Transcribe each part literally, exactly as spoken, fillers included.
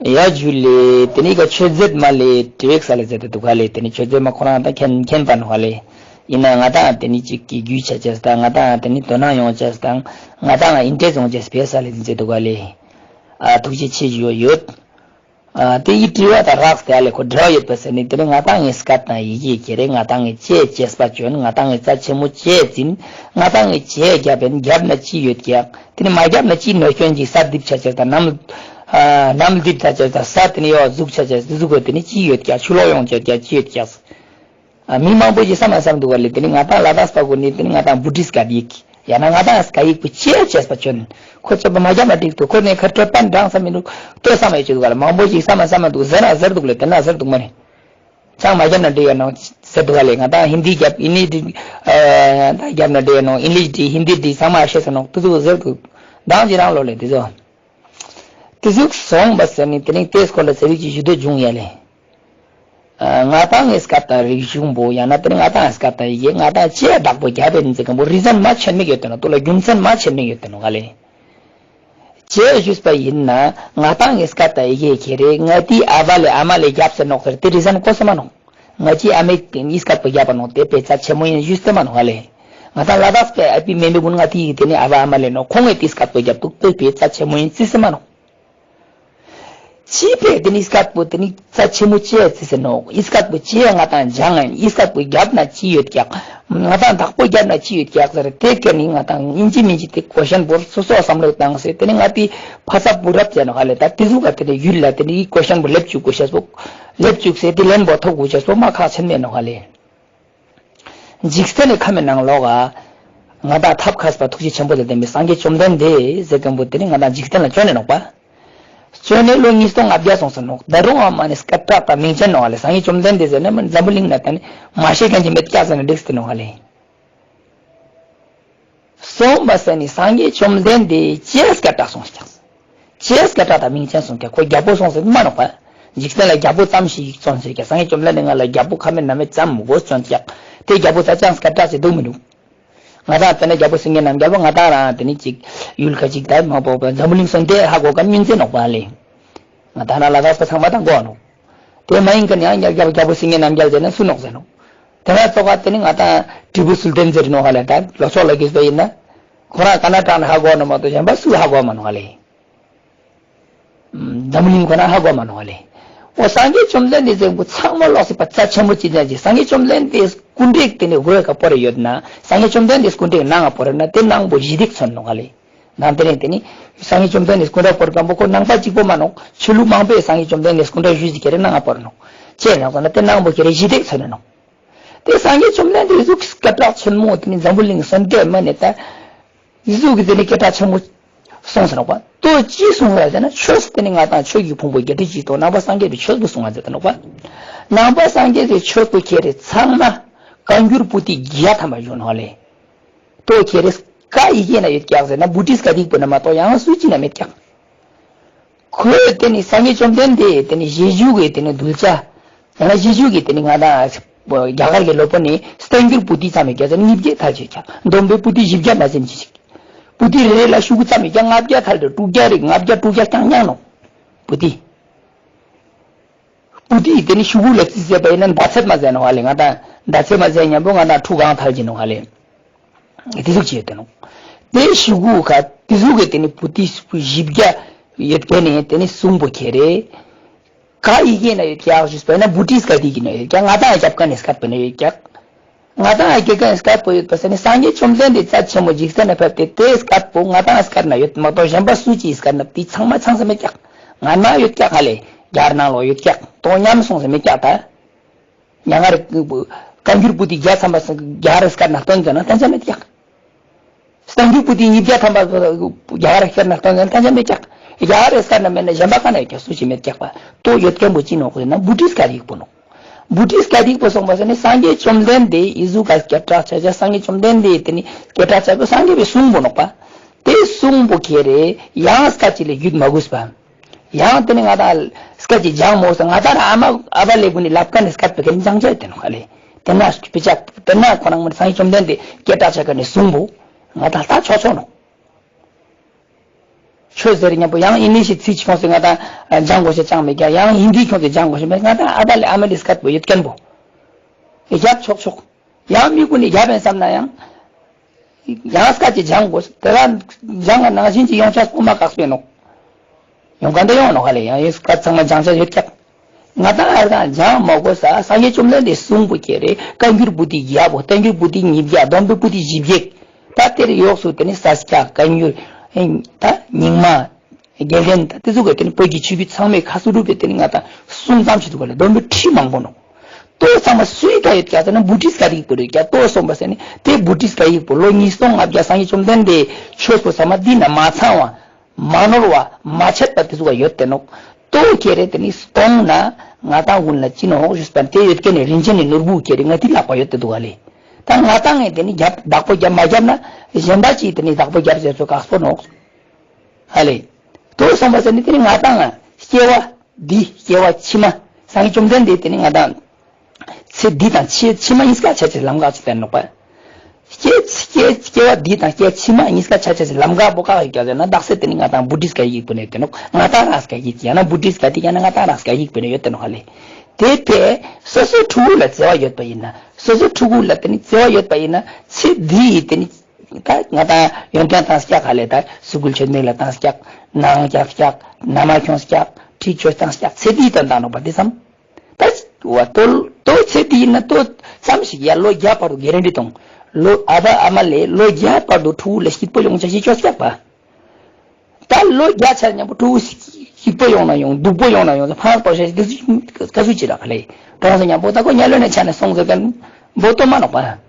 ཡ་ཇུ་ལེ། དེ་ནི་ག་མཆོད་རྫས་མ་ལེ་དྲེག་ས་ལེ་ཟེར་ཏེ་འདུག་ག་ལེ། དེ་ནི་མཆོད་རྫས་མ་ཁོ་རང་ད་མཁྱེན་མཁྱེན་པ་ནོ་ག་ལེ། ཡིན་ན་ང་དང་དེ་ནི་གཅིག་གི་རྒྱུས་ཆ་ཆེས་དང་ང་དང་དེ་ནི་དོ་སྣང་ཡོང་ཆེས་དང་ང་དང་ཨིན་ཊེ་རེ་སི་ཊི་ཡོང་ཆེས་བེ་ས་ལེ་ཟེར་འདུག་ག་ལེ། ཨ་ཐུགས་རྗེ་ཆེ་ཞུ་ཡོད། ཨ་དེ་ཡི་དྲི་བ་དང་རགས་དེ་ཨ་ལེ་ཁོ་འབྲེལ་བ་ཡོད་པ་ཟེར་ནི་དེ་ནི་ང་དང་ངི་སྐད་དང་ཡི་གེ་ཁྱེར་རེ་ང་དང་ངི་ཅེས་ཅེས་པ་བྱོན་ང་དང་ངི་རྩ་ཆེན་མོ་ཅེས་འཛིན་ང་དང་ངི་ཅེས་རྒྱབ་པའི་རྒྱབ་ན་ཅི་ཡོད་ཀྱག་དེ་ནི་མ་རྒྱབ་ན་ཅི་ནོ་སྐྱོན་གྱི་ས་རྡིབ་ཆ་ཆེས་དང་ནམ། ཨ་ནམ་རྡིབ་ཆ་ཆེས་དང་ས་དེ་ནི་ཡོ་ཟུག་ཆ་ཆེས་དེ་ཟུག་གོ་དེ་ནི་ཅི་ཡོད་ཀྱག་ཆུ་ལོག་ཡོང་ཆ་ཀྱག་ཅི་ཡོད་ཀྱག་ཨ་མི་མང་པོ་ཞིག་བསམ་མ་བསམ་འདུག་ག་ལེ། དེ་ནི་ང་དང་ལ་དྭགས་པ་གོ་ནི་དེ་ནི་ང་དང་བུ་ཊིསི་སྐད་ཡིག་ཡང་ན་ང་དང་སྐད་ཡིག་པོ་ཅེས་ཅེས་པ་བྱོན། ཁོ་ཚོ་པ་མ་རྒྱབ་ན་འགྲིག་འདུག་ཁོ་ནི་ཁ་སྤྲོད་པ་འདྲང་ས་མི་འདུག་ལྟོས་བསམ་ཡོད་ཅིག་འདུག་ག་ལེ། མང་པོ་ཞིག་བསམ་མ་བསམ་མ་འདུག་ཟེར་ན་ཟེར་འདུག་ལེ། དེ་ན་ཟེར་འདུག་མ་རེད། ཅང་མ་རྒྱབ་ན་འགྲིག་ཡོད་ནོ་ཟེར་འདུག་ག་ལེ། ང་དང་ཧིན་དི་རྒྱབ་ཨིན་ལིཤ་འགྲིག་ཨ་ད་རྒྱབ་ན་འགྲིག་ཡོད་ནོ་ཨིན་ལིཤ་འགྲིག་ཧིན་དི་འགྲིག་ཚང་མ་ཤེས་སོང་ནོ་དེ་ཚོ་ཟེར་འདུག་མདང་ཅི་རང་ལོ་ལེ་དེ་ཚོ། དེ་ཟུག་སོང་བ་ཟེར་ནི་དེ་རིང་ཏེས་སྐོར་ལ་ཟེར་རིགས་ཀྱི་ཞུ་འདོད་བྱུང་ཡ་ལེ། ཨ་ང་དང་ངི་སྐད་དང་རིག་གཞུང་པོ་ཡང་ན་དེ་རིང་ང་དང་སྐད་དང་ཡི་གེ་ང་དང་ཅེས་བདག་པོ་རྒྱབ་པའི་འཛིན་མཁན་པོ་རི་ཛན་མ་ཆེན་མིག་ཡོད་དེ་ནོ་དུ་ལ་རྒྱུ་མཚན་མ་ཆེན་མིག་ཡོད་དེ་ནོ་ག་ལེ། ཅེས་ཞུས་པ་ཡིན་ན་ང་དང་ངི་སྐད་དང་ཡི་གེ་ཁྱེར་རེ་ང་དེའི་ཨ་བ་ལེ་ཨ་མ་ལེ་རྒྱབ་ཟེར་ནོ་ཁེར་དེ་རི་ཛན་གོ་ས་མ་ནོ། ང་ཅི་ཨ་མའི་ཨི་སྐད་པོ་རྒྱབ་པ་ནོ་དེ་དཔེ་རྩ་ཆེན་མོ་ཡིན་ཞུས་ཏེ་མ་ནོ་ཧ་ལེ། ང་དང་ལ་དྭགས་པའི་ཨ་པི་མེ་མེ་ཀུན་ང་དེ་ཡི་དེ་ནི་ཨ་བ་ཨ་མ་ལེ་ནོ་ཁོང་ངི་དེ་སྐད་པོ་རྒྱབ་འདུག་དེ་དཔེ་རྩ་ཆེན་མོ་ཡིན་ཙི་སི་མ་ནོ། ཅི་དཔེ་དེ་ནི་ཨི་སྐད་པོ་དེ་ནི་རྩ་ཆེན་མོ་ཅི་ཙི་སི་ནོ་ཨི་སྐད་པོ་ཅི་ང་དང་སྦྱང་ཨ་ཨི་སྐད་པོ་རྒྱབ་ན་ཅི་ཡོད་ཀྱག་ང་དང་བདག་པོ་རྒྱབ་ན་ཅི་ཡོད་ཀྱག་ཟེར་དེ་ཀ་ནི་ང་དང་ཨིན་ཅི་མིན་ཅི་དེ་ཀོ་ཤན་པོར་སོ་སོ་བསམ་བློ་བཏང་ཟེར་དེ་ནི་ང་དེ་ཕ་ཚབ་བུ་རབ་ཟེར་ནོ་ཧ་ལེ་ད་དེ་ཟུག་ག་དེ་ནི་ཡུལ་ལ་དེ་ནི་ཀོ་ཤན་པོ་ལེབ་བཅུག་གོ་ཤེས་པོ། ལེབ་བཅུག་སེ་དེ་ལན་པོ་ཐོབ་དགོས་ཆེ་སོ་མ་ཁག་ཆེན་མེད་ནོ་ག་ལེ། འཇིག་རྟེན་ནི་ཁམས་ནང་ལོག་ག་ང་དང་ཐབས་མཁས་པ་ཐུགས་རྗེ་ཆེན་པོ་དང་ལྡན་པའི་སངས་རྒྱས་བཅོམ་ལྡན་འདས་ཟེར་མཁན་པོ་དེ་ནི་ང་དང་འཇིག་རྟེན་ལ་བྱོན་ནས་ནོག་པ། བྱོན་ནས་ལོ་ཉིས་སྟོང་ལྔ་བརྒྱ་སོང་ཟེར་ནོག་ད་རུང་ཨ་མ་ནི་སྐད་གྲགས་དང་མིང་ཅན་ནོ་ག་ལེ། སངས་རྒྱས་བཅོམ་ལྡན་འདས་ཟེར་ན་མི་འཛམ་བུ་གླིང་ན་ད་ནི་མ་ཤེས་མཁན་ཅིག་མེད་ཀྱག་ཟེར་ན་འགྲིག་སྟེ་ནོ་ག་ལེ། སོང་བ་ཟེར་ནི་སངས་རྒྱས་བཅོམ་ལྡན་འདས་ཅེས་སྐད་གྲགས་སོང་ཀྱང་། ཅེས་སྐད་གྲགས་དང་མིང་ཅན་སོང་ཀྱང་ཁོ་རྒྱལ་པོ་སོང་ཟེར་མ་ནོག་པ། འཇིག་རྟེན་ལ་རྒྱལ་པོ་ཙམ་ཞིག་བཙོན་ཟེར་ཀྱང་སངས་རྒྱས་བཅོམ་ལྡན་འདས་ང་ལ་རྒྱལ་པོ་ཁ་མེད་ན་མེད་ཙམ་མགོ་བཙོན་ཀྱང་དེ་རྒྱལ་པོ་ཙ་ཅང་སྐད་གྲགས་ཅིག་འདུག་མི་འདུག་ང་དང་དེ་ན་རྒྱལ་པོ་སེང་གེ་རྣམ་རྒྱལ་པོ་ང་དང་རང་དེ་ནི་ཅིག་ཡུལ་ཁ་ཅིག་ད་མ་པོ་པ་འཛམ་བུ་གླིང་སོང་དེ་ཧ་གོ་ག་མིན་ཚེ་ནོག་པ་ལེ། ང་དང་རང་ལ་དྭགས་པ་ཚང་མ་དང་གོ་ནོག་དེ་མ་ཡིན་མཁན་ཡང་རྒྱལ་རྒྱལ་རྒྱལ་པོ་སེང་གེ་རྣམ་རྒྱལ་ཟེར་ན་སུ་ནོག་ཟེར་ནོག་དེ་ན་ཙོག་ག་དེ་ནི་ང་དང་དྲིལ་བུ་གསུལ་ལྡན་ཟེར་ནོག་ག་ལེ། ད་ལོ་ཚོགས་ལ་གིས་པ་ཡིན་ན། ཁོ་རང་ཀ་ན་ཊ་ཀ་ནས་ཧ་གོ་ནོ་མ་གཏོགས་གཞན་པ་སུ་ཧ་གོ་མ་ནོག་ག་ལེ། འཛམ་གླིང་ཁོ་ན་ཧ་གོ་མ་ནོག་ག་ལེ། འོ་སངས་རྒྱས་བཅོམ་ལྡན་འདས་ཟེར་མཁན་པོ་ཚང་མ་ལོག་སི་པ་རྩ་ཆེན་པོ་ཅི་ཙམ་ཅིག་སངས་རྒྱས་བཅོམ་ལྡན་འདས་སྐུ་འདྲེག་དེ་ནི་འོད་ག་པོ་རེ་ཡོད་ན་སངས་རྒྱས་བཅོམ་ལྡན་འདས་སྐུ་འདྲེག་ནང་ང་པོ་རེ་ན་དེ་ནང་པོ་གཞི་བདེ་མཚོན་ནོག་ག་ལེ། ནང་དེ་རིང་དེ་ནི་སངས་རྒྱས་བཅོམ་ལྡན་འདས་སྐུ་འདྲ་པོར་གམ་པོ་ཁོ་ནང་པ་གཅིག་པོ་མ་ནོག་ཆོས་ལུགས་མང་པོས་སངས་རྒྱས་བཅོམ་ལྡན་འདས་སྐུ་འདྲ་ཞུས་ཀྱི་རེ་ནང་ང་པོ་རེ་ནོག་ཅེས་ཡང་ཟེར་ན་དེ་ནང་པོ་ཁྱེད་རེ་གཞི་བདེ་མཚོན་ནོག་དེ་སངས་རྒྱས་བཅོམ་ལྡན་འདས་གཟུགས་སྐད་གྲགས་ཆེན་མོ་དེ་ནི་འཛམ་བུ་གླིང་སོན་འདྲེ་མ་ནི་ད། གཟུགས་ཀྱི་དེ་ནི་སྐད་གྲགས་ཆེན་མོ་གསུངས་ཟེར་ནོག་པ། ཏོ་ཅི་གསུངས་ཟེར་ན་ཆོས་དེ་ནི་ང་དང་ཆོས་ཀྱི་ཕུང་པོ་བརྒྱད་ཁྲི་བཞི་སྟོང་ནང་པ་སངས་རྒྱས་པའི་ཆོས་པོ་གསུང་བ་མཛད་དེ་ནོག་པ། ནང་པ་སངས་རྒྱས་པའི་ཆོས་པོ་ཁྱེད་རེ་ཚང་མ་བཀའ་འགྱུར་པོ་ཏི་བརྒྱ་ཐམ་པ་བཞུགས་ནོག་ལེ། ཏོ་ཁྱེད་རེ་ཀ་ཡི་གེ་ན་ཡོད་ཀྱག་ཟེར་ན་བུ་ཊིས་ཀ་དིག་པོ་ན་མ་གཏོགས་ཡང་སུ་ཅི་ན་མེད་ཀྱག་ཁོས་དེ་ནི་སངས་རྒྱས་བཅོམ་ལྡན་འདས་དེ་ནི་རྗེས་འཇུག་གི་དེ་ནི་གདུལ་བྱ། ཡང་ན་རྗེས་འཇུག་གི་དེ་ནི་ང་དང་རྒྱ་གར་གྱི་ལོ་པོ་ནི་བསྟན་འགྱུར་པོ་ཏི་ཙམ་ཡོད་ཀྱང་ཟེར་ནི་ཉིས་བརྒྱ་ཐལ་ཅིག་ཀྱང་སྡོམ་པའི་པོ་ཏི་བཞི་བརྒྱ་མ་ཟིན་ཅི་ཞིག་པོ་ཏི་རེ་རེ་ལ་ཤོག་གུ་ཙམ་ཡོད་ཀྱང་ལྔ་བརྒྱ་ཐལ་དུ་དྲུག་བརྒྱ་རིག་ལྔ་བརྒྱ་དྲུག་བརྒྱ་རྐྱང་རྐྱང་ནོ། པོ་ཏི། པོ་ཏི་དེ་ནི་ཤོག་གུ་ལ་རྩིས་བྱས་པ་ཡིན་ན་ཟླ་ཚེས་མ་ཟེར་ནོ་བ་ལེ། ང་དང་ཟླ་ཚེས་མ་ཟེར་མཉམ་པོ་ང་དང་ཁྲུ་གང་ཐལ་གྱི་ནོ་བ་ལེ། དེ་ཟུག་ཅིག་ཡོད་དེ་ནོ། དེ་ཤོག་གུ་ཁ་དེ་ཟུག་གི་དེ་ནི་པོ་ཏི་བཞི་བརྒྱ་ཡོད་མཁན་ནི་དེ་ནི་གསུང་པོ་ཁྱེད་རེ། ག་ཡི་གེ་ན་ཡོད་ཀྱག་ཞུས་པ་ཡིན་ན་བུ་ཊིས་ཀ་དིག་གི་ན་ཡོད་ཀྱག་ང་དང་རྒྱབ་ཀ་ནས་སྐད་པོ་ན་ཡོད་ཀྱག་ང་དང་རྒྱབ་ཀ་ནས་སྐད་པོ་ཡོད་པ་ཟེར་ནི་སངས་རྒྱས་བཅོམ་ལྡན་འདས་རྩ་ཆེན་མོ་འཇིག་རྟེན་ན་ཕེབས་ཏེ་དེའི་སྐད་པོ་ང་དང་སྐད་ན་ཡོད་མ་གཏོགས་གཞན་པ་སུ་ཅིའི་སྐད་ན་དེ་ཚང་མ་ཚང་ས་མེད་ཀྱག་ང་ན་ཡོད་ཀྱག་ཧ་ལེ། རྒྱ་གར་ནང་ལོག་ཡོད་ཀྱག་དོ་མཉམ་སོང་ས་མེད་ཀྱག་ད། ཉ་ང་རེ་བཀའ་འགྱུར་པོ་ཏི་བརྒྱ་ཐམ་པ་རྒྱ་གར་སྐད་ན་སྟོན་ཟེར་ན་ཐན་ཆ་མེད་ཀྱག་བསྟན་འགྱུར་པོ་ཏི་ཉིས་བརྒྱ་ཐམ་པ་རྒྱ་གར་སྐད་ན་སྟོན་ཟེར་ན་ཐན་ཆ་མེད་ཀྱག་རྒྱ་གར་སྐད་ན་མེད་ན་གཞན་པ་ག་ན་ཡོད་ཀྱག་སུ་ཞིག་མེད་ཀྱག་པ། ཏོ་ཡོད་མཁན་པོ་ཅི་ནོག་ཟེར་ན་བུ་ཊིས་ཀ་དིག་པོ་ནོག་བུ་ཊིས་ཀ་དིག་པོ་སོང་པ་ཟེར་ནི་སངས་རྒྱས་བཅོམ་ལྡན་འདས་ཡི་གཟུགས་ཀ་སྐད་གྲགས་ཆ་ཆ་སངས་རྒྱས་བཅོམ་ལྡན་འདས་དེ་ནི་སྐད་གྲགས་ཆ་པོ་སངས་རྒྱས་པའི་གསུང་པོ་ནོག་པ། དེ་གསུང་པོ་ཁྱེད་རེ་ཡང་སྐད་ཅིག་ལས་བརྒྱུད་མ་དགོས་པ། ཡང་དེ་ནི་ང་དང་སྐད་ཅིག་སྦྱང་མོ་ཟེར་ང་དང་ར་ཨ་མ་ཨ་བ་ལེ་གུ་ནི་ལབ་ཀ་ནི་སྐད་པའི་གན་སྦྱང་ཆ་ཡོད་དེ་ནོ་ཧ་ལེ། དེ་ན་སྤི་ཅག་དེ་ན་ཁོ་རང་མི་སངས་རྒྱས་བཅོམ་ལྡན་འདས་སྐད་གྲགས་ཆ་ཀ་ནི་གསུང་པོ་ང་དང་ལྟ་ཆོག་ཆོག་ནོ། ཆོས་ཟེར་མཉམ་པོ་ཡང་ཨིན་ལིཤ་ཚིག་ཁྱོངས་སེ་ང་དང་སྦྱང་དགོས་ཤེས་ཅང་མེད་ཀྱང་། ཡང་ཧིན་དི་ཁྱོངས་སེ་སྦྱང་དགོས་ཤེས་མེད། ང་དང་ཨ་ད་ལས་ཨ་མ་ལི་སྐད་པོ་ཡོད་མཁན་པོ་རྒྱབ་ཆོག་ཆོག་ཡང་མི་ཀུན་ནས་རྒྱབ་ཡིན་བསམ་ན་ཡང་། ཡང་སྐད་ཅིག་སྦྱང་དགོས། དེ་ར་སྦྱང་བ་ནང་བཞིན་གྱི་ཡོང་ཆ་སྤོ་མ་དཀགས་པས་ནོག་ཡོང་ག་འདི་ཡོང་ནོག་ཧ་ལས། ཡང་ཡིན་སྐད་ཚང་མ་སྦྱང་ཆ་ཡོད་ཀྱག་ང་དང་ཨར་དང་སྦྱང་མ་དགོས་ས། སངས་རྒྱས་བཅོམ་ལྡན་འདས་གསུང་པོ་ཁྱེར་རེ། བཀའ་འགྱུར་པོ་ཏི་བརྒྱ་པོ། བསྟན་འགྱུར་པོ་ཏི་ཉིས་བརྒྱ། སྡོམ་པའི་པོ་ཏི་བཞི་བརྒྱ། ད་དེར་ཡོགས་སུ་དེ་ནི་ས་སྐྱ་བཀའ་འགྱུར་ད་རྙིང་མ། དགེ་ལྡན་དང་དེ་ཚོ་གི་དེ་ནི་བོད་ཀྱི་ཆོས་བརྒྱུད་ཚང་མའི་ཁ་སུ་རུབ་པའི་དེ་ནི་ང་དང་གསུང་ཙམ་ཞིག་འདུག་ག་ལ། སྡོམ་པའི་ཁྲིད་མང་པོ་ནོ། ལྟོ་ཚང་མ་སུའི་ད་ཡོད་ཀྱག་ཟེར་ན་བུ་ཏིས་ག་རིག་པོ་རེད་ཀྱག་ལྟོ་གསུངས་པ་ཟེར་ནི་དེ་བུ་ཏིས་ག་རིག་པོ་ལོ་ཉིས་སྟོང་ལྔ་བརྒྱ་སངས་རྒྱས་བཅོམ་ལྡན་འདས་ཆོས་པོ་ཚང་མ་འདི་ན་མ་ཚང་བ། མ་ནོར་བ། མ་ཆད་པ་དེ་ཚོ་ག་ཡོད་དེ་ནོ། ལྟོ་ཁྱེར་རེ་དེ་ནི་སྟོང་ན་ང་དང་ཀུན་ལ་ཅི་ནོ་ཧོག་ཞུས་པ་དེ་ཡོད་ཀྱི་ནི་རིན་ཆེན་ནི་ནོར་བུ་ཁྱེར་རེ་ང་དེ་ལག་པ་ཡོད་དེ་འདུག་ག་ལེ། ད་ང་དང་ངས་དེ་ནི་རྒྱབ་བདག་པོ་རྒྱབ་མ་རྒྱབ་ན་གཞན་པ་ཅིག་དེ་ནི་བདག་པོ་རྒྱབ་ཟེར་ཚོ་དཀགས་པོ་ནོ། ཨ་ལེ། ལྟོས་སོང་པ་ཟེར་ནི་དེ་ནི་ང་དང་སྐྱེ་བ་འདི་སྐྱེ་བ་ཕྱི་མ་སངས་རྒྱས་བཅོམ་ལྡན་འདས་དེ་ནི་ང་དང་ཚེ་འདི་དང་ཕྱི་ཕྱི་མ་གཉིས་ཀ་ཆ་ཆེ་ལམ་ཁ་ཅིག་བསྟན་ནོག་པ། སྐྱེ་སྐྱེ་སྐྱེ་བ་འདི་དང་སྐྱེ་ཕྱི་མ་གཉིས་ཀ་ཆ་ཆེ་ལམ་ཁ་པོ་ཀ་ཡིག་ཀ་ཟེར་ན་དག་ས་དེ་ནི་ང་དང་བུ་ཏིས་ཀ་ཡིག་པོ་ནས་དེ་ནོག་ང་དང་རང་སྐད་ཡིག་ཡང་ན་བུ་ཏིས་ཀ་དེ་ཡང་ན་ང་དང་རང་སྐད་ཡིག་པོ་ནས་ཡོད་དེ་ནོག་ཧ་ལེ། དེ་ཕའི་སོ་སོའི་ཕྲུ་གུ་ལ་བརྩེ་བ་ཡོད་པ་ཡིན་ན་སོ་སོའི་ཕྲུ་གུ་ལ་དེ་ནི་བརྩེ་བ་ཡོད་པ་ཡིན་ན་ཚེ་འདི་ཡི་དེ་ནི། ད་ང་དང་ཡོན་ཏན་དང་སྐྱག་ཧ་ལས་ད་སུ་གུལ་ཆོད་མེད་ལ་དང་སྐྱག་ནང་སྐྱག་སྐྱག་ན་མ་ཁྱོང་སྐྱག་ཁྲིད་ཆོད་དང་སྐྱག་ཚེ་འདིའི་དོན་དང་ནོག་པ་འདི་བསམ། ད་བ་ཏོ་ཏོ་ཚེ་འདིའི་ན་ཏོ་ཙམ་ཞིག་ཡ་ལོ་བརྒྱ་བར་དུ་གེ་རེ་འདྲི་གཏོང་། ལོ་ཨ་ཕ་ཨ་མ་ལས་ལོ་བརྒྱ་བར་དུ་ཕྲུ་གུ་ལ་སྐྱིད་པོ་ཡོང་ཆ་ཞིག་ཆོད་སྐྱག་པ། ད་ལོ་བརྒྱ་ཆར་མཉམ་པོ་ཕྲུ་གུ་སྐྱིད་པོ་ཡོང་ན་ཡོང་སྡུག་པོ་ཡོང་ན་ཡོང་ཕངས་པོ་ཤ་ཞིག་འདི་ཚོ་ཀ་ཟུ་ཅི་རག་ལས་གྲོང་ས་མཉམ་པོ་ད་ཁོ་ཉལ་ལོ་ནས་ཆ་ནས་སོང་ཟེར་གན་འབོ་ཏོ་མ་ནོག་པ།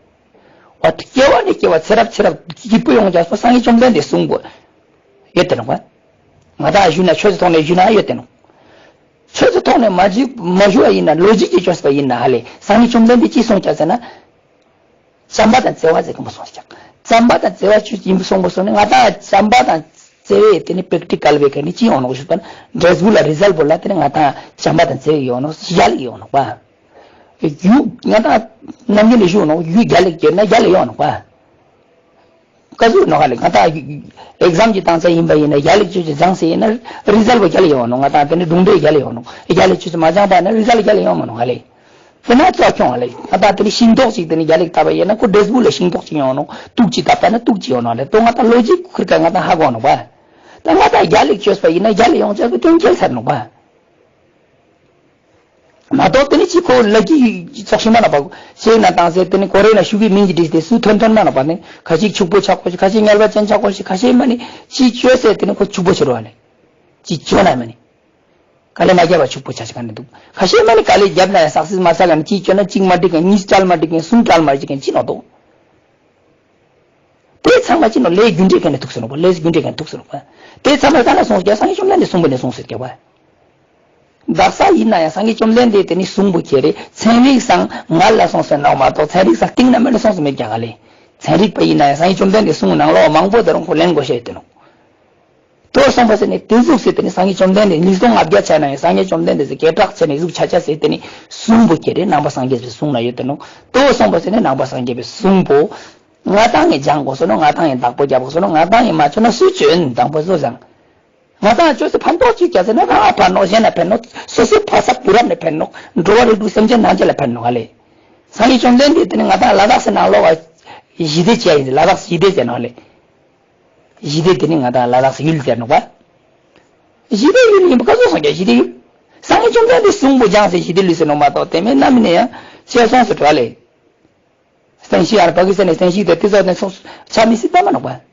འོ་སྐྱེ་བ་ནས་སྐྱེ་བ་ཚེ་རབས་ཚེ་རབས་སྐྱིད་པོ་ཡོང་རྒྱུ་སོ་སངས་རྒྱས་བཅོམ་ལྡན་འདས་གསུངས་པོ་ཡོད་དེ་ནོག་པ། ང་དང་ཞུས་ན་ཆོས་ཀྱི་ཐོག་ནས་ཞུས་ན་ཡོད་དེ་ནོག་ཆོས་ཀྱི་ཐོག་ནས་མ་ཞུ་མ་ཞུ་བ་ཡིན་ན་ལོ་ཇིག་གི་ཆོས་པ་ཡིན་ན་ཧ་ལས་སངས་རྒྱས་བཅོམ་ལྡན་འདས་ཅི་གསུངས་ཀྱང་ཟེར་ན། བྱམས་པ་དང་བརྩེ་བ་ཟེར་གི་མོ་གསུངས་ཀྱང་བྱམས་པ་དང་བརྩེ་བ་ཆོས་ཡིན་པོ་གསུངས་པོ་གསུངས་ནས་ང་དང་བྱམས་པ་དང་བརྩེ་བས་དེ་ནི་པེག་ཏི་ཀལ་བའི་ག་ནི་ཅི་ཡོང་ནོག་ཞུས་པ་ན་འབྲས་བུ་ལ་རི་ཛལ་བོ་ལ་དེ་ནི་ང་དང་བྱམས་པ་དང་བརྩེ་བས་ཡོང་ནོག་ཡ་ལ་ཡོང་ནོག་པ། རྒྱུ་ང་དང་ནམ་རྒྱུན་ནས་ཞུ་ནོག་རྒྱུ་རྒྱ་ལེགས་བརྒྱབ་ན་རྒྱ་ལ་ཡོང་ནོག་པ། ཀ་ཟུག་ནོག་ཧ་ལེ་ང་དང་ཨེག་ཛམ་གྱི་བཏང་ཚད་ཡིན་པ་ཡིན་ན་རྒྱ་ལེགས་ཆོས་ཅིག་སྦྱངས་ཟེར་ཡིན་ན་རི་ཛལ་བ་རྒྱ་ལ་ཡོང་ནོག་ང་དང་དེ་ནི་སྒྲུང་འབྲས་རྒྱ་ལ་ཡོང་ནོག་རྒྱ་ལེགས་ཆོས་ཅིག་མ་སྦྱངས་པ་ན་རི་ཛལ་རྒྱ་ལ་ཡོང་མ་ནོག་ཧ་ལེ། དེ་ན་རྩ་ཁྱོང་ཧ་ལེ་ང་དང་དེ་ནི་ཤིང་ཏོག་ཅིག་དེ་ནི་རྒྱ་ལེགས་བཏབ་པ་ཡིན་ན་ཁོ་འབྲས་བུ་ལ་ཤིང་ཏོག་ཅིག་ཡོང་ནོག་དུག་ཅིག་བཏབ་པ་ན་དུག་ཅིག་ཡོང་ནོག་ལེ་དོ་ང་དང་ལོ་ཇིག་ཁུར་ཀ་ང་དང་ཧ་གོ་ནོག་པ། ད་ང་དང་རྒྱ་ལེགས་ཆོས་པ་ཡིན་ན་རྒྱ་ལ་ཡོང་ཆ་གི་དོན་ཁྱེལ་ཚར་ནོག་པ། མ་གཏོགས་དེ་ནི་ཅི་ཁོ་ལ་ཀི་ཚོགས་ཤིང་མ་ན་པ་ཤེས་ན་དང་ཟེར་དེ་ནི་གོ་རེ་ན་ཤུ་གི་མིང་གི་བྲིས་ཏེ་སུ་ཐོན་ཐོན་མ་ན་པ་ནི་ཁ་ཅིག་ཕྱུག་པོ་ཆགས་གོ་ཤི་ཁ་ཅིག་ངལ་བ་ཅན་ཆགས་གོ་ཤི་ཁ་ཤས་མ་ནི་ཅི་བཅོས་ཟེར་དེ་ནི་ཁོ་ཕྱུག་པོ་ཆེ་རུ་བ་ནི་ཅི་བཅོས་ན་མ་ནི་ག་ལེ་མ་རྒྱབ་པ་ཕྱུག་པོ་ཆ་ཤི་ག་ནི་འདུག་ཁ་ཤས་མ་ནི་ག་ལེ་རྒྱབ་ན་ཡང་སག་སིས་མ་ས་ག་ནི་ཅི་བཅོས་ན་གཅིག་མ་འགྲིག་གན་གཉིས་བྲལ་མ་འགྲིག་གན་གསུམ་བྲལ་མ་འགྲིག་གན་ཅི་ནོ་འདུག་དེ་ཚང་མ་ཅི་ནོ་ལས་རྒྱུ་འབྲས་གན་ནི་ཐུག་སོ་ནོ་པ་ལས་རྒྱུ་འབྲས་གན་ཐུག་སོ་ནོ་པ། དེ་ཚང་མ་ག་ན་སོང་ཟེར་སངས་རྒྱས་བཅོམ་ལྡན་འདས་གསུངས་པ་ནས་སོང་ཟེར་རྒྱབ་པ། དག་ས་ཡིན་ན་ཡང་སངས་རྒྱས་བཅོམ་ལྡན་འདས་དེ་ནི་གསུང་པོ་ཁྱེར་རེ་ཚན་རིག་སང་ང་ལ་སོང་ཟེར་ནོག་མ་གཏོགས་ཚན་རིག་སང་སྟེང་ན་མེད་ལ་སོང་ཟེར་མེད་ཀྱང་ག་ལེ། ཚན་རིག་པ་ཡིན་ན་ཡང་སངས་རྒྱས་བཅོམ་ལྡན་འདས་གསུང་ནང་ལོགས་མང་པོ་དེ་རང་ཁོ་ལེན་དགོས་ཤེས་དེ་ནོ། ལྟོས་སོང་པ་ཟེར་ནས་དེ་ཟུག་ཟེར་དེ་ནི་སངས་རྒྱས་བཅོམ་ལྡན་འདས་ཉིས་སྟོང་ལྔ་བརྒྱ་ཆ་ན་ཡང་སངས་རྒྱས་བཅོམ་ལྡན་འདས་ཟེར་སྐད་གྲགས་ཆེ་ནས་ཟུག་ཆ་ཆ་ཟེར་དེ་ནི་གསུང་པོ་ཁྱེར་རེ་ནང་པ་སངས་རྒྱས་པའི་གསུང་ན་ཡོད་དེ་ནོ། ལྟོས་སོང་པ་ཟེར་ནས་ནང་པ་སངས་རྒྱས་པའི་གསུང་པོ། ང་དང་ངས་སྦྱང་དགོས་སོ་ནོ་ང་དང་ངས་བདག་པོ་རྒྱབ་དགོས་སོ་ནོ་ང་དང་ངས་མ་བཅོས་ན་སུས་བཅོས་ཨིན་དང་པོ་བཟོ་ཟང་། ང་དང་བཅོས་སུ་ཕན་ཐོགས་ཅིག་བྱ་ཟེར་ན་རང་ལ་ཕན་ནོག་གཞན་ལ་ཕན་ནོག་སོ་སོའི་ཕ་ས་བུ་རབས་ནས་ཕན་ནོག་འགྲོ་བ་རིགས་དྲུག་སེམས་ཅན་ཐམས་ཅད་ལ་ཕན་ནོག་ཨ་ལེ། སངས་རྒྱས་བཅོམ་ལྡན་འདས་དེ་ནི་ང་དང་ལ་དྭགས་སུ་ནང་ལོགས་ལ་ཞི་བདེ་བྱས་ཡིན་ལ་དྭགས་ཞི་བདེ་ཟེར་ནོག་ཨ་ལེ། ཞི་བདེ་དེ་ནི་ང་དང་ལ་དྭགས་ཡུལ་ཟེར་ནོག་པ། ཞི་བདེ་ཡུལ་ཡིན་པ་ག་ཚོད་སོང་ཀྱང་ཞི་བདེ་ཡུལ། སངས་རྒྱས་བཅོམ་ལྡན་འདས་གསུང་པོ་སྦྱངས་ཟེར་ཞི་བདེ་ལུས་ཟེར་ནོག་མ་གཏོགས་དེ་མིན་ན་མིན་ན་ཡང་བྱས་སོང་ཟེར་བྲོ་ཨ་ལེ། བསྟན་བཤིག་ཨར་པ་ཀི་སི་ཐན་ནས་བསྟན་བཤིག་དེ་དེ་ཚོ་ནས་ཚོགས་ཆ་མི་སྲིད་པ་མ་ནོག་པ།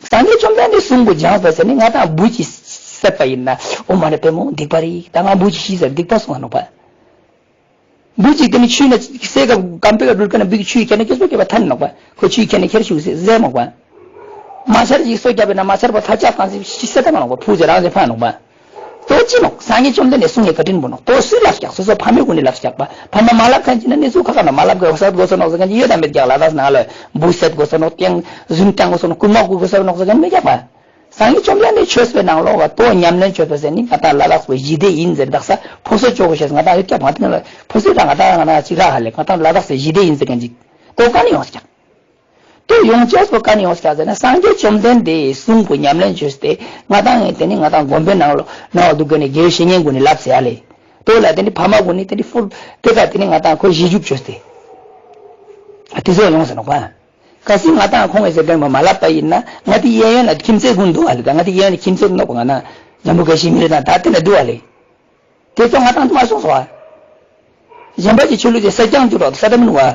སངས་རྒྱས་བཅོམ་ལྡན་འདས་གསུང་པོ་སྦྱངས་པ་ཟེར་ནས་ང་དང་འབུ་ཅིག་བསད་པ་ཡིན་ན་འོ་མ་རེ་པད་མོ་སྡིག་པ་རེད་ད་ང་འབུ་ཅིག་ཤི་ཟེར་སྡིག་པ་གསུང་ང་ནོག་པ། འབུ་ཅིག་དེ་ནི་ཆུ་ན་སེ་ག་གམ་པེ་ག་འགྲུལ་ཀ་ན་འབུ་གི་ཆུ་ཡི་ཁྱེར་ན་སྐྱེ་སོ་སྐྱེ་བ་ཐན་ནོག་པ་ཁོ་ཆུ་ཡི་ཁྱེར་ན་ཁྱེར་ཤུག་ཟེ་ཟེ་མོག་པ། མ་ཆར་ཅིག་སོ་རྒྱབ་པས་ན་མ་ཆར་པོ་ཐ་ལྕག་བཏང་སེ་ཤི་སེ་ད་མ་ནོག་པ་ཕུ་ཟེ་རང་ཟེ་ཕ་ནོག་པ། ཏོ་ཅི་ནོག་སངས་རྒྱས་བཅོམ་ལྡན་འདས་གསུང་ཡི་བཀའ་དྲིན་པོ་ནོག་ཏོ་སུས་ལབ་ཀྱག་སོ་སོ་ཕ་མའི་ཀུན་ནས་ལབ་ཀྱག་པ་ཕ་མ་མ་ལབ་མཁན་ཅི་ན་གནས་ཚུལ་ཁ་ཁ་ན་མ་ལབ་གི་བསད་དགོས་སོ་ནོག་ཟེར་མཁན་ཅི་ཡོད་དམ་མེད་ཀྱག་ལ་དྭགས་ནང་ལ་འབུ་བསད་དགོས་སོ་ནོག་སྟེང་རྫུན་བཏང་དགོས་སོ་ནོག་རྐུན་མ་རྐུ་དགོས་སོ་ནོག་ཟེར་མཁན་མེད་ཀྱག་པ། སངས་རྒྱས་བཅོམ་ལྡན་འདས་ཆོས་པའི་ནང་ལོགས་ལ་ཏོ་ཉམས་ལེན་ཆོས་པ་ཟེར་ནི་ང་དང་ལ་དྭགས་པའི་ཞི་བདེ་ཡིན་ཟེར་དག་ས་ཕོ་སོ་ཅོག་གོ་ཤེས་ང་དང་ཡོད་ཀྱག་མ་དེ་ནང་ལ་ཕོ་སོ་དང་ང་དང་ང་དང་ཅི་ག་ཧ་ལས་ང་དང་ལ་དྭགས་སའི་ཞི་བདེ་ཡིན་ཟེར་མཁན་ཅིག་ཏོ་ག་ནས་ཡོང་ཟེར་ཀྱག་དེ་ཡོང་ཆེས་པོ་ག་ནས་ཡོང་ས་ཟེར་ན། སངས་རྒྱས་བཅོམ་ལྡན་འདས་གསུང་པོ་ཉམས་ལེན་བྱོས་ཏེ། ང་དང་ངས་དེ་ནི་ང་དང་དགོན་པའི་ནང་ལོ་ནང་བ་འདུག་གི་ནི་དགེ་བའི་བཤེས་གཉེན་ཀུན་ནས་ལབ་ཟེར་ཡ་ལེ། དོ་ལ་དེ་ནི་ཕ་མ་ཀུན་ནས་དེ་ནི་ཕུལ་དེ་ག་དེ་ནི་ང་དང་ཁོ་ཞི་འཇུག་བྱོས་ཏེ། ཨ་དེ་ཚོ་ཡོང་ཟེར་ནོ་ག་གལ་སྲིད་ང་དང་ཁོང་གིས་ཟེར་དོན་མ་མ་ལབ་པ་ཡིན་ན། ང་དེ་གཡས་གཡོན་ན་ཁྱིམ་མཚེས་ཀུན་འདུག་ཨ་ལེ། ད་ང་དེ་གཡས་གཡོན་ན་ཁྱིམ་མཚེས་ནོ་ག་ང་ན་འཛམ་བུ་ག་ཤི་མི་རེད་ད། ད་དེ་ན་འདུག་ཨ་ལེ། དེ་ཚོ་ང་དང་དུ་མ་སོང་སོ་ཨ། གཞན་པ་གྱི་ཆོས་ལུགས་ཀྱི་སེར་སྐྱང་འགྱུར་རོགས་ས་ད་མི་ནུ་བ།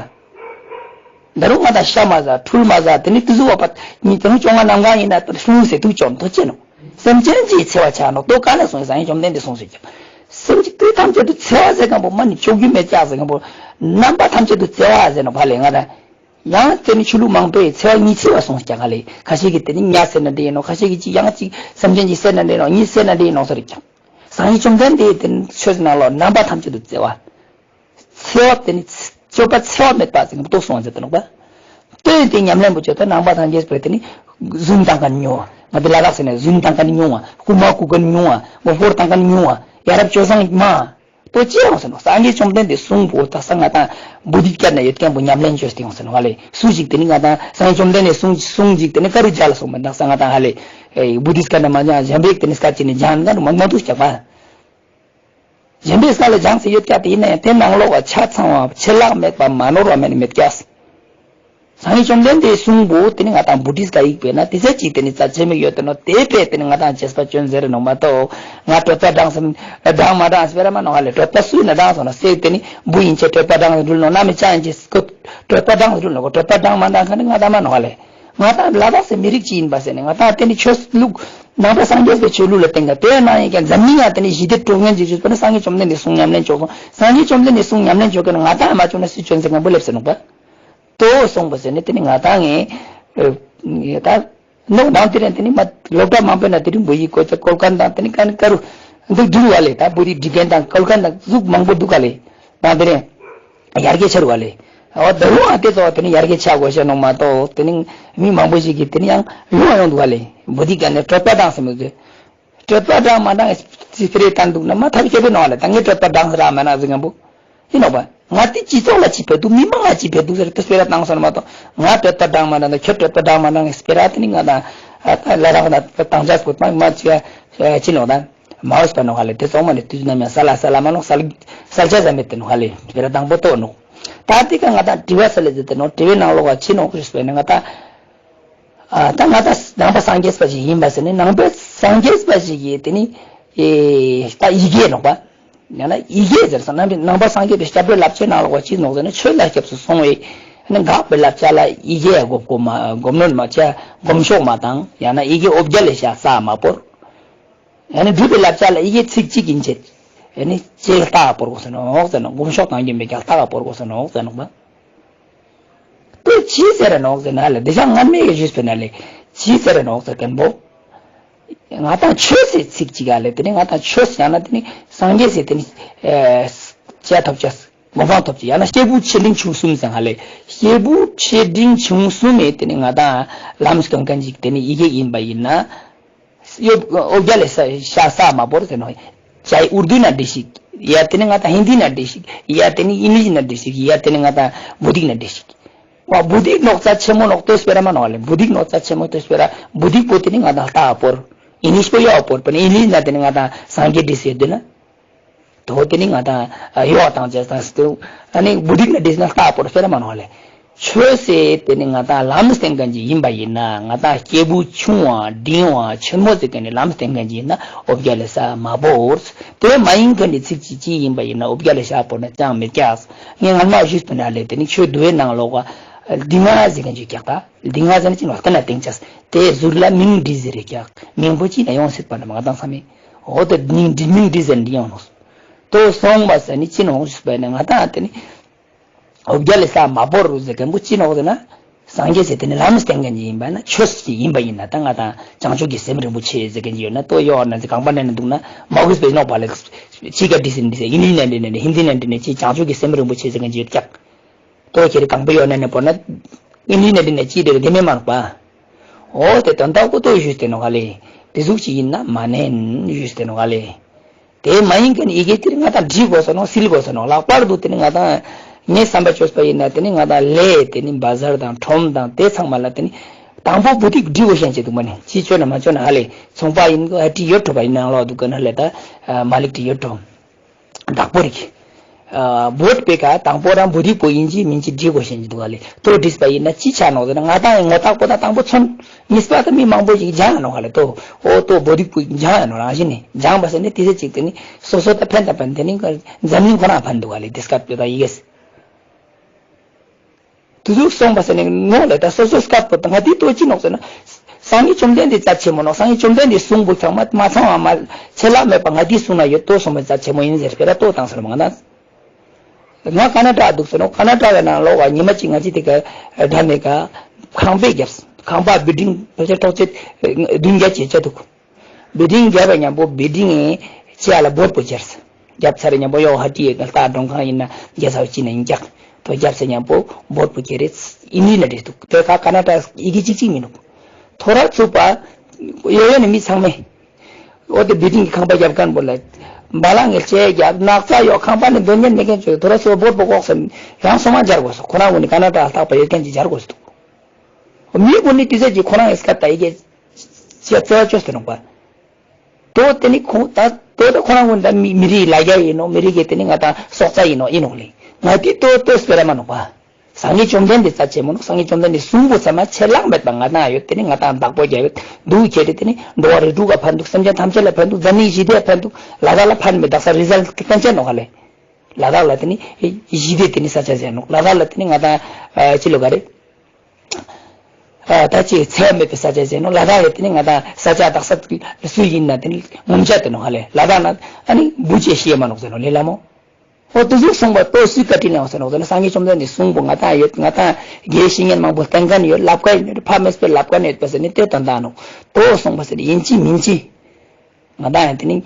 ད་རུང་ང་དང་ཤ་མ་ཟ་འཁྲུལ་མ་ཟ་དེ་ནི་དུ་ཟུ་བ་པ་ཉི་དང་བཅོ་ལྔ་ནམ་གང་ཡིན་ན་ད་སྲུང་ཟེར་དུ་བཅོམ་དོ་ཅེ་ནོ། སེམས་ཅན་གྱི་འཚེ་བ་ཆགས་ནོ་དོ་ག་ན་སོང་ཡིན་ས་ཡིན་བཅོམ་ལྡན་འདས་གསུངས་སོ་ཀྱང་། སེམས་ཅན་དུས་ཐམས་ཅད་དུ་འཚེ་བ་ཟེར་མཁན་པོ་མ་ནི་ཆོག་རྒྱུ་མེད་ཀྱག་ཟེར་མཁན་པོ། རྣམ་པ་ཐམས་ཅད་དུ་འཚེ་བ་ཟེར་ནོ་བ་ལེ་ང་དང་། ཡང་དེ་ནི་ཆོས་ལུགས་མང་པོས་འཚེ་བ་ཉི་ཚེ་བ་གསུངས་ཀྱང་ཧ་ལེ། ཁ་ཤས་ཀྱིས་དེ་ནི་ཉ་ཟེར་ན་འདི་ཡིན་ནོ། ཁ་ཤས་ཀྱིས་ཅི་ཡང་ཅིག་སེམས་ཅན་གྱི་ཟེར་ན་འདི་ཡིན་ནོ། ཉི་ཟེར་ན་འདི་ཡིན་ནོ་ཟེར་ཀྱང་། སངས་རྒྱས་བཅོམ་ལྡན་འདས་དེ་ནི་ཆོས་ནང་ལོགས་རྣམ་པ་ཐམས་ཅད་དུ་འཚེ་བ། འཚེ་བ་དེ་ནི་སྤྱོད་པ་འཚེ་བ་མེད་པ་ཟེར་ནི་རྟོགས་སོང་ཟེར་དུ་ནོག་པ། ལྟོས་དེ་ཉམས་ལེན་པོ་བྱེད་དུ་རྣམ་པ་ཐམས་ཅད་པོ་དེ་ནི་རྫུན་བཏང་མཁན་ཉུང་བ། ང་དེ་ལ་དྭགས་ཟེར་ནས་རྫུན་བཏང་མཁན་ཉུང་བ། རྐུ་མ་རྐུ་མཁན་ཉུང་བ། མགོ་སྐོར་བཏང་མཁན་ཉུང་བ། ཡ་རབས་སྤྱོད་བཟང་མང་། དོ་ཅི་ཡང་ཟེར་ནོ། སངས་རྒྱས་བཅོམ་ལྡན་འདས་གསུང་པོ་དག་ས་ང་དང་བོ་དྷི་སྐད་ན་ཡོད་མཁན་པོ་ཉམས་ལེན་བྱོས་ཏེ་ཡོང་ཟེར་ནོ་ཧ་ལེ། སུ་ཞིག་དེ་ནི་ང་དང་སངས་རྒྱས་བཅོམ་ལྡན་འདས་གསུང་གསུང་ཞིག་དེ་ནི་ཀ་རུ་རྒྱ་ལ་སོང་མི་དག་ས་ང་དང་ཧ་ལེ། བོ་དྷི་སྐད་ན་མ་ཉམས་གཞན་པའི་དེ་ནི་སྐད་ཅིག་ནི་སྦྱང་ན་མ་མ་འདུག་ཀྱག་པ། གཞན་པའི་སྐད་ལ་སྦྱང་ཟེར་ཡོད་ཀྱག་དེ་ཡིན་ན་ཡང་དེ་ནང་ལོགས་ལ་ཆ་ཚང་བ་ཆད་ལྷག་མེད་པ་མ་ནོར་བ་མེད་ནི་མེད་ཀྱག་སངས་རྒྱས་བཅོམ་ལྡན་འདས་གསུང་པོ་དེ་ནི་ང་དང་བོ་དྷི་སྐད་ཡིག་པས་ན་དེ་ཚད་ཅིག་དེ་ནི་རྩ་ཆེན་མོ་ཡོད་དེ་ནོ། དེ་པས་དེ་ནི་ང་དང་བྱས་པ་སྐྱོན་ཟེར་ནོ་མ་གཏོགས། ང་གྲོད་པ་འགྲངས་སམ་འགྲངས་མ་འགྲངས་སྤེ་ར་མ་ནོ་ཧ་ལེ། གྲོད་པ་སུ་ཡིན་ན་འགྲངས་སོང་ན་སེ་དེ་ནི་བུ་ཡིན་ཆེ་གྲོད་པ་འགྲངས་འགྲུལ་ནོ། ན་མི་ཅག་ཡིན་ཆེ་གྲོད་པ་འགྲངས་འགྲུལ་ནོ། གྲོད་པ་འགྲངས་མ་འགྲངས་ཁ་ནི་ང་དང་མ་ནོ་ཧ་ལེ། ང་དང་ལ་དྭགས་སི་མི་རིགས་ཅིག་ཡིན་པ་ཟེར་ནས་ང་དང་དེ་ནི་ཆོས་ལུགས་ནང་པ་སངས་རྒྱས་པའི་ཆོས་ལུགས་ལ་བརྟེན་ཀྱང་དེ་ནང་ཡིན་ཀྱང་འཛམ་གླིང་ཡང་དེ་ནི་ཞི་བདེ་དཀྲུག་མཁན་ཅིག་བྱུང་བ་ན་སངས་རྒྱས་བཅོམ་ལྡན་འདས་གསུང་ཉམས་ལེན་བྱོས་སོང་། སངས་རྒྱས་བཅོམ་ལྡན་འདས་གསུང་ཉམས་ལེན་བྱོས་མཁན་ང་དང་མ་བྱུང་ན་སུས་བྱོན་ཟེར་མཁན་པོ་སླེབས་ཟེར་ནོ་པ། དོ་གསུངས་པ་ཟེར་ནས་དེ་ནི་ང་དང་ངས་ད་ནོ་ནང་དེ་རིང་དེ་ནི་མ་སློབ་གྲྭ་མང་པོ་ན་དེ་རིང་བོད་ཡིག་སྐོར་ཚ་སྐོར་མཁན་དང་དེ་ནི་ཀ་ནི་ཀ་རུ་འདུག་འདུག་བ་ལེ། ད་བོད་ཡིག་འབྲི་མཁན་དང་སྐོར་མཁན་དང་ཟུག་མང་པོ་འདུག་ག་ལེ། ནང་དེ་རིང་ཡར་རྒྱས་ཆེ་རུ་བ་ལེ། འོ་ད་རུང་ཨ་དེ་ཚོ་དེ་ནི་ཡར་རྒྱས་ཆག་དགོས་ཤེས་ནོ་མ་གཏོགས་དེ་ནི་མི་མང་པོ་ཞིག་གིས་དེ་ནི་ཡང་ཡོང་ཡོང་འདུག་བ་ལེ། བོད་ཡིག་ག་ནས་གྲོད་པ་འགྲངས་ཟེར་མི་འདུག་གྲོད་པ་འགྲངས་མ་འགྲངས་ཅི་སྤེ་ར་བཏང་འདུག་ན་མ་ཐབས་སྐྱོ་པོ་ནོ་ལེ། ད་ངས་གྲོད་པ་འགྲངས་ཟེར་ར་མ་ན་ཟེར་མཁན་པོ་ཡིན་ནོ་པ། ང་དེ་སྤྱི་ཚོགས་ལ་ཅི་ཕན་འདུག་མི་མང་ལ་ཅི་ཕན་འདུག་ཟེར་དེ་སྤེ་ར་བཏང་སོང་མ་གཏོགས། ང་གྲོད་པ་འགྲངས་མ་འགྲངས་ཁྱོད་གྲོད་པ་འགྲངས་མ་འགྲངས་སྤེ་ར་དེ་ནི་ང་དང་ལ་རང་ད་བཏང་ཆ་སྐུད་མ་མ་ཅི་ཅི་ནོ་ད་མ་འོས་པ་ནོ་ཧ་ལེ། དེ་ཚོགས་མ་ནི་དུས་ནམ་ཡང་ས་ལ་ས་ལ་མ་ནོ་ས་ལ་ས་ལ་ཆ་ཟ་མེད་དེ་ནོ་ཧ་ལེ། སྤེ་ར་དང་པོ་ཏོ་ནོ། ད་དེ་ག་ང་དང་དྲི་བ་ས་ལ་ཟེར་དེ་ནོ་དྲི་བའི་ནང་ལོགས་ཀ་ཅི་ནོ་ཁུ་རེ་སྤེ་ནི་ང་དང་། ཨ་ད་ང་དང་ནང་པ་སངས་རྒྱས་པ་ཞིག་ཡིན་པ་ཟེར་ནས་ནང་པའི་སངས་རྒྱས་པ་ཞིག་ཡིན་དེ་ནི་ཨེ་ད་ཡི་གེ་ནོག་པ། ཡང་ན་ཡི་གེ་ཟེར་སོང་ན་ནང་པ་སངས་རྒྱས་པའི་སྐྱབས་འགྲོའི་བསླབ་བྱའི་ནང་ལོགས་ཀ་ཅི་ནོག་ཟེར་ན་ཆོས་ལ་སྐྱབས་སུ་སོང་བའི་ནི་དགག་པའི་བསླབ་བྱ་ལ་ཡི་གེ་སྒོམ་སྒོམ་མ་སྒོམ་ནོར་མ་བྱ་སྒོམ་ཤོག་མ་བཏང་། ཡང་ན་ཡི་གེ་འོ་བརྒྱལ་ལས་བྱ་ས་མ་བོར། ཡང་ན་སྒྲུབ་པའི་བསླབ་བྱ་ལ་ཡི་གེ་ཚིག་གཅིག་ཡིན་ཆེད་ཡང་ན་ལྕེ་ལྟག་བོར་དགོས་ཟེར་ནོག་ཟེར་ནོག་སྒོམ་ཤོག་བཏང་རྒྱུ་མེད་ཀྱང་ལྟག་བོར་དགོས་ཟེར་ནོག་ཟེར་ནོག་པ། དེ་ཅི་ཟེར་ར་ནོག་ཟེར་ན་ལེ། འདི་ཤ་ངར་མེད་ཀྱི་ཞུས་པའི་ན་ལེ། ཅི་ཟེར་ར་ནོག་ཟེར་མཁན་པོ། ང་དང་ཆོས་ཟེར་ཚིག་གཅིག་ག་ལེ། དེ་ནི་ང་དང་ཆོས་ཡང་ན་དེ་ནི་སངས་རྒྱས་ཟེར་དེ་ནི་ཨེ་བྱ་ཐོབ་བྱ་གོ་འཕང་ཐོབ་བྱ་ཡང་ན་སྐྱེས་བུ་ཆེ་འབྲིང་ཆུང་གསུམ་ཟེར་ང་ལེ། སྐྱེས་བུ་ཆེ་འབྲིང་ཆུང་གསུམ་མེད་དེ་ནི་ང་དང་ལམ་སྟོན་མཁན་ཅིག་དེ་ནི་ཡི་གེ་ཡིན་པ་ཡིན་ན། ཡོད་འོ་བརྒྱ་ལས་ས་ཤ་ས་མ་བོར་ཟེར་ནོ། ཅའི་ཨུར་དུ་ན་འགྲིག་ཤིག་ཡ་དེ་ནི་ང་དང་ཧིན་དི་ན་འགྲིག་ཤིག་ཡ་དེ་ནི་ཨིན་ལིཤ་ན་འགྲིག་ཤིག་ཡ་དེ་ནི་ང་དང་བོ་དིག་ན་འགྲིག་ཤིག་བ་བོ་དིག་ནོག་ཙ་ཆེན་མོ་ནོག་ཏོ་སྤེ་ར་མ་ནོག་ལེ། བོ་དིག་ནོག་ཙ་ཆེན་མོ་ཏོ་སྤེ་ར་བོ་དིག་པོ་དེ་ནི་ང་དང་ལྟ་བ་བོར། ཨིན་ལིཤ་པོ་ཡོག་བོར་པ་ནི་ཨིན་ལིཤ་ན་དེ་ནི་ང་དང་སངས་རྒྱས་འདྲི་ཟེར་དུས་ན། དོ་དེ་ནི་ང་དང་ཡོག་དང་བཅས་དང་སྟེ། ཨ་ནི་བོ་དིག་ན་འདྲི་ཟེར་ན་ལྟ་བ་བོར་སྤེ་ར་མ་ནོག་ལེ། ཆོས་ཟེར་དེ་ནི་ང་དང་ལམ་སྟོན་མཁན་ཅིག་ཡིན་པ་ཡིན་ན། ང་དང་སྐྱེས་བུ་ཆུང་བ་འབྲིང་བ་ཆེན་མོ་ཟེར་མཁན་ནི་ལམ་སྟོན་མཁན་ཅིག་ཡིན་ན་འོ་བརྒྱ་ལས་ས་མ་བོར། དེ་མ་ཡིན་མཁན་ནི་ཚིག་གཅིག་གཅིག་ཡིན་པ་ཡིན་ན་འོ་བརྒྱ་ལས་ཤ་བོར་ན་ཅང་མི་སྐྱག་ངས་སྔན་མ་ཞུས་པ་ན་ལེ། དེ་ནི་ཆོས་འདུལ་བའི་ནང་ལོགས་ཀ་ལྡིང་ང་ཟེར་མཁན་ཅིག་སྐྱག་ད་ལྡིང་ང་ཟེར་ན་ཅི་ནོག་སྟན་ན་སྟེང་ཆ་དེ་ཟུར་ལ་མིང་འབྲི་ཟེར་རེ་སྐྱག་མིང་པོ་ཅི་ན་ཡོང་སྲིད་པ་ན་མ་ང་དང་བསམ་མེད། འོ་དེ་མིང་འབྲི་མིང་འབྲི་ཟེར་འདི་ཡོང་ནོག་དོ་སོང་བ་ཟེར་ནི་ཅི་ནོག་ཞུས་པ་ཡིན་ན་ང་དང་དེ་ནི། འོ་བརྒྱ་ལས་ས་མ་བོར་རུ་ཟེར་མཁན་པོ་ཅི་ནོག་ཟེར་ན། སངས་རྒྱས་ཟེར་དེ་ནི་ལམ་སྟོན་མཁན་ཅིག་ཡིན་པ་ན་ཆོས་ཅིག་ཡིན་པ་ཡིན་ན་ད་ང་དང་བྱང་ཆུབ་ཀྱི་སེམས་རིན་པོ་ཆེ་ཟེར་མཁན་ཅིག་ཡོད་ན་ལྟོས་ཡོད་ན་ཟེར་གང་པ་ནས་ན་འདུག་ན་མ་གུས་པའི་ནོག་པ་ལ་ཅི་ག་འདྲི་ཟེར་འདི་ཟེར་ཨིན་ལིཤ་ན་འདྲི་ནས་ཧིན་དི་ན་འདྲི་ནས་ཅི་བྱང་ཆུབ་ཀྱི་སེམས་རིན་པོ་ཆེ་ཟེར་མཁན་ཅིག་ཡོད་ཀྱག་ལྟོས་ཁྱེད་རེ་གང་པ་ཡོད་ན་ནས་བོར་ན་ཨིན་ལིཤ་ན་འདྲི་ནས་ཅི་འདྲི་རེ་དེ་མེད་མ་རུག་པ། འོ་དེ་དོན་དག་པོ་ལྟོས་ཞུས་ཏེ་ནོག་ལེ། དེ་ཟུག་ཅིག་ཡིན་ན་མ་ནན་ཞུས་ཏེ་ནོག་ལེ། དེ་མ་ཡིན་མཁན་ཡི་གེ་དེར་ང་དང་འབྲི་དགོས་ས་ནོག་སིལ་དགོས་ས་ནོག་ལྷག་པར་དུ་དེ་ནི་ང་དང་ ངས་བསམ་པ་བཅོས་པ་ཡིན་ན་དེ་ནི་ང་དང་ལས་དེ་ནི་བ་ཟར་དང་ཁྲོམ་དང་དེ་ཚང་མ་ལ་དེ་ནི་དང་པོ་བོ་དིག་འབྲི་དགོས་ཤན་ཅིག་འདུག་མ་ནི་ཅི་བཅོས་ན་མ་བཅོས་ན་ཧ་ལས་ཚོང་པ་ཡིན་གོ་ཧ་ཏི་ཡོད་འགྲོ་བ་ཡིན་ནང་ལོག་འདུག་གི་ན་ལས་ད་མ་ལིག་ཏི་ཡོད་འགྲོ། བདག་པོ་རིག་བོད་པའི་ཀ་དང་པོ་རང་བོ་དིག་པོ་ཡིན་གྱི་མིན་གྱི་འབྲི་དགོས་ཤན་ཅིག་འདུག་ག་ལས་དོ་བྲིས་པ་ཡིན་ན་ཅི་ཆ་ནོག་ཟེར་ན་ང་དང་ཡང་ངོ་རྟགས་པོ་ད་དང་པོ་མཚོན། གཉིས་པ་ད་མི་མང་པོ་ཞིག་སྦྱང་ཡ་ནོག་ག་ལས་དོ། ཨོ་དོ་བོ་དིག་པོ་སྦྱང་ཡ་ནོག་རང་བཞིན་ནི་སྦྱང་བ་ཟེར་ནི་དེ་ཚེ་ཅིག་དེ་ནི་སོ་སོ་ད་ཕན་ད་ཕན་དེ་ནི་འཛམ་གླིང་ཁོ་རང་ཕན་འདུག་ག་ལས་དེ་སྐབས་དེ་ད་ཡི་གེ་སི། དུ་ཟུག་སོང་བ་ཟེར་ནས་ངོ་ལ་ད་སོ་སོ་སྐབས་པོ་ད་ང་དེ་ལྟོ་ཅི་ནོག་ཟེར་ན། སངས་རྒྱས་བཅོམ་ལྡན་འདས་རྩ་ཆེན་མོ་ནོག་སངས་རྒྱས་བཅོམ་ལྡན་འདས་གསུང་པོ་ཚང་མ་མ་ཚང་བ་མ་ཆད་ལྷག་མེད་པ་ང་དེ་གསུང་ན་ཡོད་ལྟོ་སོང་བའི་རྩ་ཆེན་མོ་ཡིན་ཟེར་སྤེ་ར་ལྟོ་བཏང་ཟེར་མ་ང་ན། ང་ཀ་ན་ཊ་འདུག་ཟེར་ནོག་ཀ་ན་ཊ་ག་ནང་ལོག་བ་ཉི་མ་གཅིག་ང་ཅི་དེ་ག་དྲ་མེད་ག་ཁང་པའི་རྒྱབ་ཁང་པ་བིལ་ཌིང་ཕལ་ཆེར་ཐོག་ཆེ་བདུན་བརྒྱ་བྱས་ཆ་འདུག་བི་ལྡིང་བརྒྱབ་པ་མཉམ་པོ་བི་ལྡིང་ངི་ལྕེ་ལ་བོད་པོ་སྦྱར། བརྒྱབ་ཚར་མཉམ་པོ་ཡོ་ཧ་ཏི་ཡོད་ལྟ་མགྲོན་ཁང་ཡིན་ན་རྒྱལ་ས་ཅི་ན་ཡིན་རྒྱག་ཐོ་བརྒྱབ་ཚར་མཉམ་པོ་བོད་པོ་ཁྱེར་རེ་ཨིན་ལི་ན་རེ་འདུག་དེ་ཁ་ཀ་ན་ཊ་ཡི་གེ་གཅིག་གཅིག་མི་འདུག་ཐོ་ར་ཚུགས་པ་ཡོ་ཡོ་ནི་མི་ཚང་མས་འོ་དེ་བི་ལྡིང་གི་ཁང་པ་བརྒྱབ་མཁན་པོ་ལ་བ་ལང་ངེར་ཅེ་བརྒྱབ་ནག་ཚ་ཡོ་ཁང་པ་ནི་འདོན་ཉན་མེད་མཁན་ཚོས་ཐོ་ར་ཚུགས་པ་བོད་པོ་ལྐོག་སམ་ཡང་སོ་མ་སྦྱར་དགོས་སོ་ཁོ་རང་ངོ་ནི་ཀ་ན་ཊ་ལྷག་པ་ཡོད་མཁན་ཅིག་སྦྱར་དགོས་སོ་འདུག་མི་བོ་ནི་དུས་ཚོད་ཀྱི་ཁོ་རང་ཡི་སྐད་ད་ཡི་གེ་ཅེ་རྩ་བ་བཅོས་ཏེ་ནོག་པ། དོ་དེ་ནི་ཁོང་ད་དོ་དེ་ཁོ་རང་ངོ་ད་མི་མི་རིགས་ལ་རྒྱ་ཡིན་ནོ་མི་རིགས་ཀྱི་དེ་ནི་ང་ད་སྲོག་རྩ་ཡིན་ནོ་ཡིན་ནོ་ལེ། ང་དེ་དོ་དོ་སྤེ་ར་མ་ནོག་པ། སངས་རྒྱས་བཅོམ་ལྡན་འདས་རྩ་ཆེན་མོ་ནོ་སངས་རྒྱས་བཅོམ་ལྡན་འདས་གསུང་པོ་ཚང་མ་ཆད་ལྷག་མེད་པ་ང་ད་ཡོད་དེ་ནི་ང་ད་བདག་པོ་རྒྱ་ཡོད་འདུག་ཁྱེད་དེ་དེ་ནི་འགྲོ་བ་རིགས་དྲུག་ག་ཕན་འདུག་སེམས་ཅན་ཐམས་ཅད་ལ་ཕན་འདུག་འཛམ་གླིང་ཞི་བདེ་ཕན་འདུག་ལ་དྭགས་ལ་ཕན་མི་དག་ས་རི་ཛལ་ཊི་གཏན་ཆད་ནོག་ཧ་ལེ། ལ་དྭགས་ལ་དེ་ནི་ཞི་བདེ་དེ་ནི་ས་ཆ་ཟེར་ནོག་ལ་དྭགས་ལ་དེ་ནི་ང་ད་ཅི་ལོ་ག་རེ། ཨ་ད་ཅི་ཚད་མེད་པའི་ས་ཆ་ཟེར་ནོག་ལ་དྭགས་ཡོད་དེ་ནི་ང་དང་ས་ཆ་དག་ས་སུ་ཡིན་ན་དེ་ནི་ངོམ་ཆ་དེ་ནོག་ཧ་ལེ་ལ་དྭགས་ན་ཨ་ནི་བུ་ཅེ་ཤེས་མ་ནོག་ཟེར་ནོག་ལེ་ལ་མོ། ཨོ་དུ་ཟུག་སོང་བ་ཏོ་སུས་བཀའ་དྲིན་ལེན་ཟེར་ནོག་ཟེར་ན་སངས་རྒྱས་བཅོམ་ལྡན་འདས་གསུང་པོ་ང་དང་ཡོད་ང་དང་དགེ་བཤེས་གཉེན་མང་པོ་བསྟེན་མཁན་ཡོད་ལབ་མཁན་ཡོད་ཕ་མེས་པའི་ལབ་མཁན་ཡོད་པ་ཟེར་ནི་དེ་དོན་དག་ནོག་ཏོ་སོང་བ་ཟེར་ནི་ཡིན་ཅི་མིན་ཅི། ང་དང་ཡང་དེ་ནི།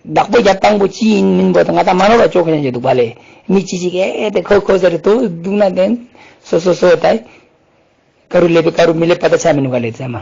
བདག་པོ་རྒྱབ་དང་པོ་ཅི་ཡིན་མིན་པོ་དང་ང་དང་མ་ནོར་བ་ཅོག་ཁ་ཡང་ཅི་འདུག་པ་ལས། མི་ཅི་ཞིག་ཨེ་དེ་ཁོ་ཁོ་ཟེར་དུ་འདུག་ན་དེན། སོ་སོ་སོ་ད། ཀ་རུ་ལེབ་པའི་ཀ་རུ་མི་ལེབ་པ་ད་ཆ་མི་ནུག་ག་ལས་ཚད་མ།